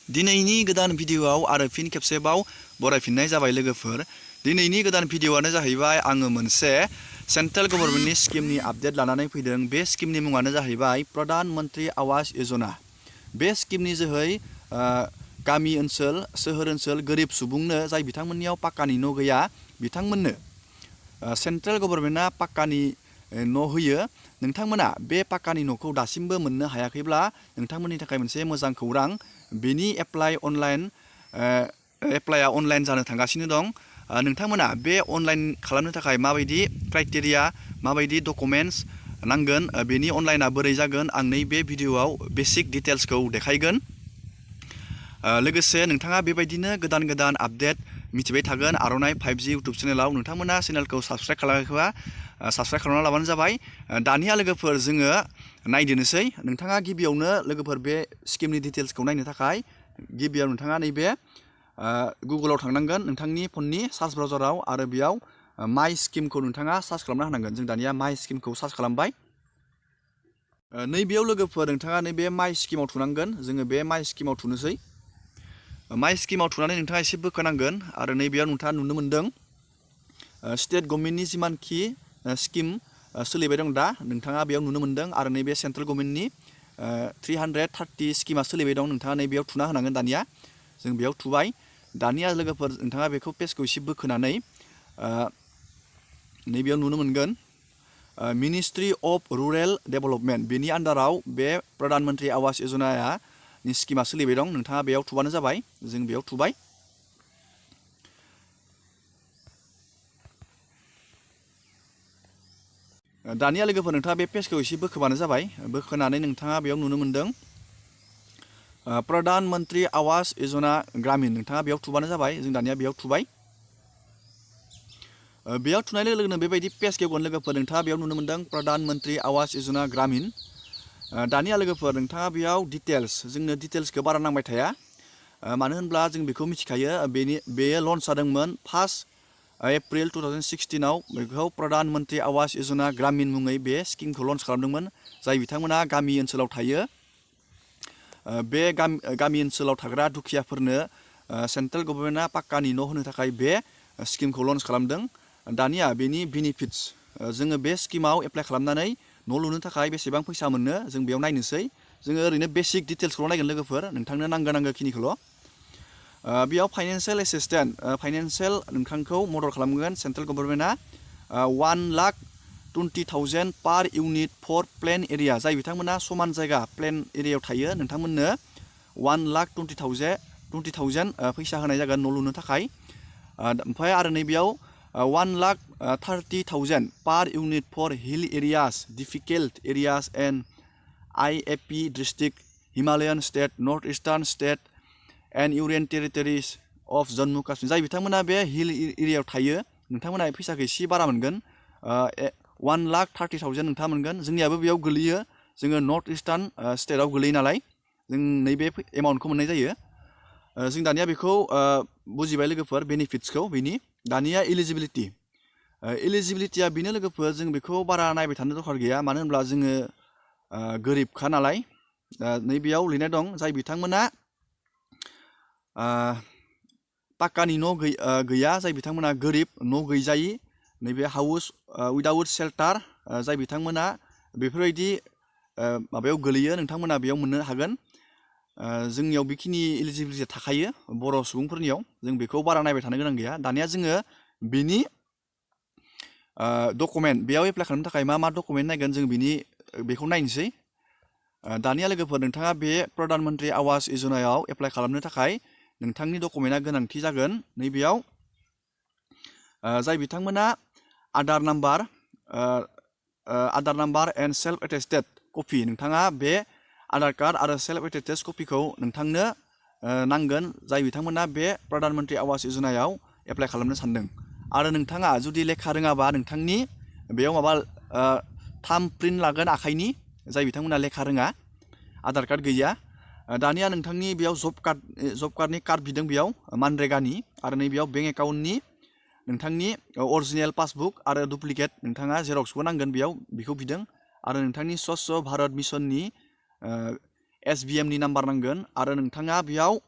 दिनैनि गोदान भिडियोआव आरो फिन खेबसेबाव बरायफिननाय जाबाय लोगोफोर। दिनैनि गोदान भिडियोआनो जाहैबाय आङो मोनसे सेंट्रेल गभर्नमेन्टनि स्किमनि आपडेट लानानै फैदों। बे स्किमनि मुङानो जाहैबाय प्रधान मंत्री आवास योजना। बे स्किमनि जोहै गामि ओनसोल, सोहोर ओनसोल गोरिब सुबुंनो जाय बिथांमोननियाव पाक्कानि न' गैया बिथांमोननो सेंट्रेल गभर्नमेन्टआ पाक्कानि न' होयो। नोंथांमोना बे पाक्कानि न'खौ दासिमबो मोननो हायाखैब्ला नोंथांमोननि थाखाय मोनसे मोजां खौरां। बेनि एप्लाइआ अनलाइन जानो थांगासिनो दं। नोंथांमोना बे अनलाइन खालामनो थाखाय माबायदि क्राइटेरिया, माबायदि डकुमेन्ट्स नांगोन, बेनि अनलाइना बोरै जागोन, आं नैबे भिडियोआव बेसिक डिटेल्सखौ देखायगोन। लोगोसे नोंथाङा बेबायदिनो गोदान गोदान आपडेट मिथिबाय थागोन आर'नाइ 5G इउटुब चेनेलाव। नोंथांमोना चेनेलखौ साबस्क्राइब खालामाखैबा साबस्क्राइब खालामना लाबानो जाबाय। दानिया लोगोफोर जोङो नायदिनोसै। नोंथाङा गिबियावनो लोगोफोर बे स्किमनि डिटेल्सखौ नायनो थाखाय गिबियाव नोंथाङा नैबे गुगोलाव थांनांगोन नोंथांनि फननि सार्च ब्राउजाराव, आरो बेयाव माइ स्किमखौ नोंथाङा सार्च खालामना होनांगोन। जों दानिया माइ स्किमखौ सार्च खालामबाय। नैबेयाव लोगोफोर नोंथाङा नैबे माइ स्किमाव थुनांगोन। जोङो बे माइ स्किमाव थुनोसै। माइ स्किमाव थुनानै नोंथाङा एसे बोखोनांगोन, आरो नैबेयाव नोंथाङा नुनो मोन्दों स्टेट गभर्नमेन्टनि जिमानखि स्किम सोलिबाय दं दा नोंथाङा बेयाव नुनो मोन्दों, आरो नैबे सेन्ट्रेल गभर्नमेन्टनि 330 स्किमा सोलिबाय दं। नोंथाङा नैबेयाव थुना होनांगोन। दानिया जों बेयाव थुबाय। दानिया लोगोफोर नोंथाङा बेखौ पेजखौ एसे बोखोनानै नैबेयाव नुनो मोनगोन मिनिस्ट्रि अफ रुरेल डेभेलपमेन्ट, बेनि आन्दाराव बे प्रधान मंत्री आवास योजनाया स्किमा सोलिबाय दं। नोंथाङा बेयाव थुबानो जाबाय। जों बेयाव थुबाय। दानिया लोगोफोर नोंथाङा बे पेजखौ एसे बोखोबानो जाबाय। बोखोनानै नोंथाङा बेयाव नुनो मोन्दों प्रधान मंत्री आवास योजना ग्रामीण, नोंथाङा बेयाव थुबानो जाबाय। जों दानिया बेयाव थुबाय। बेयाव थुनाय लोगो लोगोनो बेबायदि पेज गेवगोन लोगोफोर। नोंथाङा बेयाव नुनो मोन्दों प्रधान मंत्री आवास योजना ग्रामीण। दानिया लोगोफोर नोंथाङा बेयाव डिटेल्स, जोंनो डिटेल्सखौ बारा नांबाय थाया, मानो होनब्ला जों बेखौ मिथिखायो। बेयो लन्च जादोंमोन 1 एप्रिल 2016आव। बेखौ प्रधान मंत्री आवास योजना ग्रामीण मुङै बे स्किमखौ लन्च खालामदोंमोन। जाय बिथांमोना गामि ओनसोलाव थायो, बे गामि ओनसोलाव थाग्रा दुखियाफोरनो सेन्ट्रेल गभर्नमेन्टआ पाक्कानि न' होनो थाखाय बे स्किमखौ लन्च खालामदों। दानिया बेनि बेनिफिट्स, जोङो बे स्किमाव एप्लाइ खालामनानै न' लुनो थाखाय बेसेबां फैसा मोनो जों बेयाव नायनोसै। जोङो ओरैनो बेसिक डिटेल्सखौल' नायगोन लोगोफोर, नोंथांनो नांगौ खिनिखौल'। बेयाव फाइनान्सियेल एसिस्टेन्ट, फाइनान्सियेल नोंथांखौ मदद खालामगोन सेन्ट्रेल गभर्नमेन्टआ 1,20,000 पार इउनिट फर प्लेन एरिया। जाय बिथांमोना समान जायगा प्लेन एरियायाव थायो नोंथांमोननो 1,20,000 फैसा होनाय जागोन न' लुनो थाखाय। ओमफ्राय आरो नैबेयाव 1,30,000 per unit for hill areas, difficult areas and IAP district, Himalayan state, north eastern state and union territories of Jammu Kashmir. जाय बिथांमोना बे हिल एरियायाव थायो नोंथांमोना फैसाखौ एसे बारा मोनगोन। 1,30,000 नोंथाङा मोनगोन। जोंनियाबो बेयाव गोलैयो, जोङो नर्थ इस्टार्न स्टेटआव गोलैयो नालाय जों नैबे एमाउन्टखौ मोननाय जायो। जों दानिया बेखौ बुजिबाय लोगोफोर बेनिफिट्सखौ बेनि। दानिया इलिजिबिलिटिया बेनो लोगोफोर, जों बेखौ बारा नायबाय थानो दरकार गैया, मानो होनब्ला जोङो गोरिबखा नालाय। नैबेयाव लिरनाय दं जाय बिथांमोना पाक्कानि न' गैया, जाय बिथांमोना गोरिब, न' गैजायि, नैबे हाउस उइदाउट शेल्टार, जाय बिथांमोना बेफोरबायदि माबायाव गोलैयो नोंथांमोना बेयाव मोननो हागोन। जोंनियाव बेखिनि इलिजिबिलिटि थाखायो बर' सुबुंफोरनियाव, जों बेखौ बारा नायबाय थानो गोनां गैया। दानिया जोङो बेनि डकुमेन्ट, बेयाव एप्लाइ खालामनो थाखाय मा डकुमेन्ट नायगोन जों बेखौ नायनोसै। दानिया लोगोफोर नोंथाङा बे प्रधान मंत्री आवास योजनायाव एप्लाइ खालामनो थाखाय नोंथांनि डकुमेन्टआ गोनांथि जागोन। नैबेयाव जाय बिथांमोना Aadhaar number and self attested copy, नोंथाङा बे आधार कार्ड आरो सेल्फ एटेस्टेड कपिखौ नोंथांनो नांगोन, जाय बिथांमोना बे प्रधान मंत्री आवास योजनायाव एप्लाइ खालामनो सानदों। आरो नोंथाङा जुदि लेखा रोङाबा नोंथांनि बेयाव माबा थाम प्रिन्ट लागोन आखाइनि, जाय बिथांमोना लेखा रोङा, आधार कार्ड गैया। दानिया नोंथांनि बेयाव जब कार्डनि कार्ड बिदों बेयाव मानरेगानि, आरो नैबेयाव बेंक एकाउन्टनि नोंथांनि अरिजिनेल पासबुक आरो डुप्लिकेट नोंथाङा जेरक्सबो नांगोन बेयाव, बेखौ बिदों। आरो नोंथांनि स्वच्छ भारत मिशननि SBMनि नाम्बार नांगोन। आरो नोंथाङा बेयाव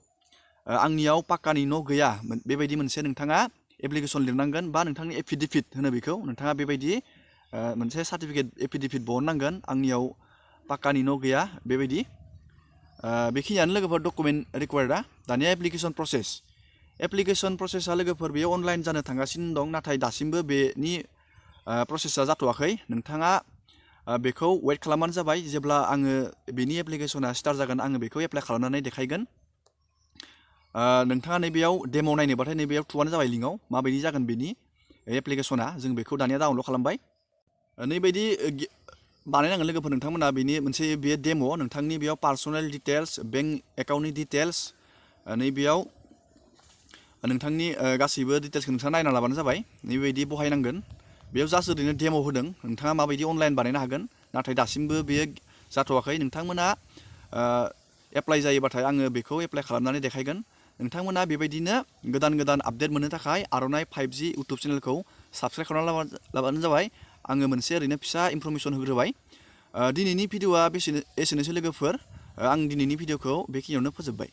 आंनियाव पाक्कानि न' गैया बेबायदि मोनसे नोंथाङा एप्लिकेसन लिरनांगोन बा नोंथांनि एफिडेभिट होनो बेखौ नोंथाङा बेबायदि मोनसे सार्टिफिकेट एफिडेभिट बहननांगोन आंनियाव पाक्कानि न' गैया बेबायदि बेखिनियानो लोगोफोर डकुमेन्ट रिक्वायर्डआ दानिया एप्लिकेसन प्रसेसा लोगोफोर बेयो अनलाइन जानो थांगासिनो दं नाथाय दासिमबो बेनि प्रसेसा जाथ'वाखै नोंथाङा बेखौ वेट खालामबानो जाबाय जेब्ला आङो बेनि एप्लिकेसना स्टार्ट जागोन आङो बेखौ एप्लाइ खालामनानै देखायगोन नोंथाङा नैबेयाव डेम' नायनोबाथाय नैबेयाव थुबानो जाबाय लिंकआव माबायदि जागोन बेनि एप्लिकेसना जों बेखौ दानिया डाउनलड खालामबाय नैबायदि बानायनांगोन लोगोफोर नोंथांमोना बेनि मोनसे बेयो डेम' नोंथांनि बेयाव पार्सनेल डिटेल्स बेंक एकाउन्टनि डिटेल्स नैबेयाव नोंथांनि गासैबो डिटेल्सखौ नोंथाङा नायना लाबानो जाबाय नैबायदि बहायनांगोन बेयाव जास्ट ओरैनो डेम' होदों नोंथाङा माबायदि अनलाइन बानायनो हागोन नाथाय दासिमबो बेयो जाथ'वाखै नोंथांमोना एप्लाइ जायोबाथाय आङो बेखौ एप्लाइ खालामनानै देखायगोन नोंथांमोना बेबायदिनो गोदान आपडेट मोननो थाखाय आर'नाइ 5G इउटुब चेनेलखौ साबस्क्राइब खालामना लाबानो जाबाय आङो मोनसे ओरैनो फिसा इनफरमेसन होग्रोबाय दिनैनि भिडिअआ एसेनोसै लोगोफोर आं दिनैनि भिडिअखौ बेखिनियावनो फोजोबबाय